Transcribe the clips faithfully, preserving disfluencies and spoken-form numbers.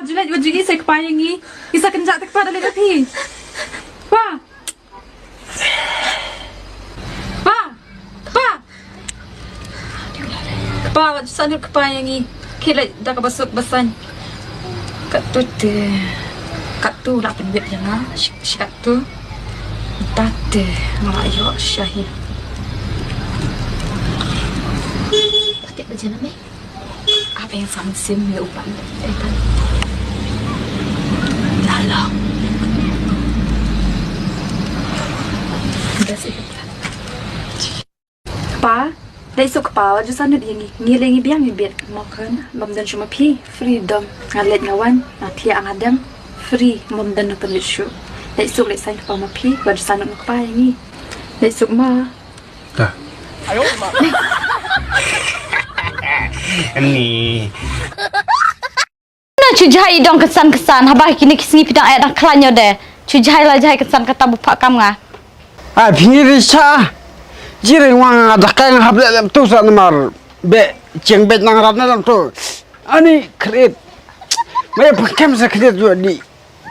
Ju leit wat ju ngi sa kpa ïa ngi. Ngi sa kynjah te kpa da leit da phi. Pa. Pa. Pa. Kpa wat ju sa nud kpa ïa ngi. Khie leit da kaba suk ba saiñ. Katto te. Katto la pynbit ïa nga. Shi, shi katto. Tate nga la ïoh shahi. Tate ba jana me. Apa yang sama sim ya upan? Eh, tan. Lalo. Dah sih. Pa, dei suk pa, wat ju sa nud ïa ngi. Ngi leh ngi biang ngi bit. Mo khan, bam don shu ma phi, freedom. Nga leit nga wan, nga thiah nga dem, free, bam don na pynlut shu. Dei suk leit saiñ kpa ma phi, wat ju sa nud ma kpa ïa ngi. Dei suk ma. Ta. Ni. Na chu jai i dong kynsan kynsan, haba kine ki sngi phi dang eh dang khlaiñ ïa de. Chu jai la jai kynsan kata bu phah kam nga. Ai, phi ri cha. Jiring wang nga da kai nga hap leh lem tu sa namar. Be, chiang be nang rat na dang tu. Ani krit. Mai pangkem sa krit ju di.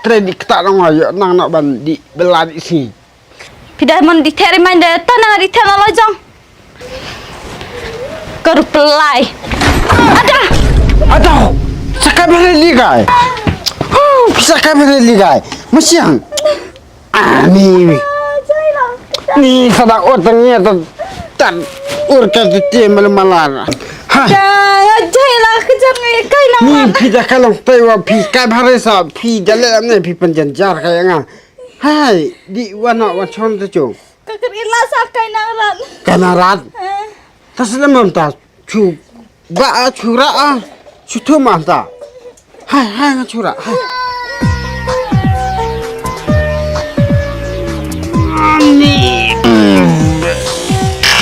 Tre di kata nang wa yo nang na ban di bela di sngi. Phi da mon di theh reminder, ta nang di theh la lajong. Ka ruh pynlai. Ada. Ada. Sakai bhare li gai. Sakai bhare li gai. Masiang. Ani. Ni sada ot tang ya tan. Tan. Ur ka tu ti malam malar. Ha. Jai la kejar ngai kai nang. Ni phi da kalong tai wa phi kai bhare sa phi da le ne phi panjan jar kai nga. Hai, di wana wan chon ta chu. Ka kri la sa kai nang rat. Kai nang rat. Eh. Ta sila mam ta chu ba a chu ra a chu thu mam ta. Hai, hai nga chu ra. Hai. Ani.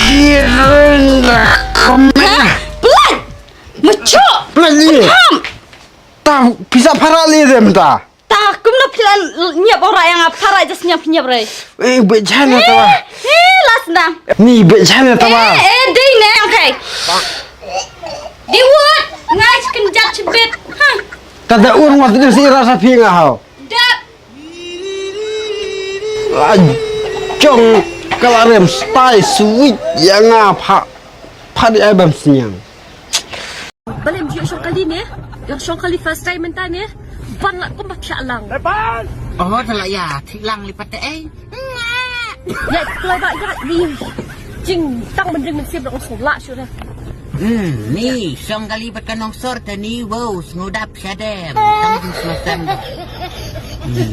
Di ren da kame. Plan. Macho. Plan ni. Ham. Ta pisa phara li dem ta. Ta kumno phi la ñiap ora ïa nga phara jas ñiap ñiap rei. Eh, be jana ta wa. Eh, las na. Ni be jana ta wa. Eh, eh, dei ne, okay. Di wut, ngai chicken jat chibit. Ha. Ka da ur wat ni si rasa phi nga hau. Dap. Ai, jong ka la rem stai sweet ïa nga pha. Pha di ai bam sniang. Balem ju shong kali ne, ïa shong kali first time mynta ne, ban la kum ba thiah lang. Oh, ta la ïa, thiah lang lipat te, eh. Ïa, kloi ba ïa, ni. Jing, tang mending mynsiem dong song la shu ne. Hmm, ni, shong kali bat ka nongsor te ni, wow, sngudap shadem. Tang jing smasam. Hmm.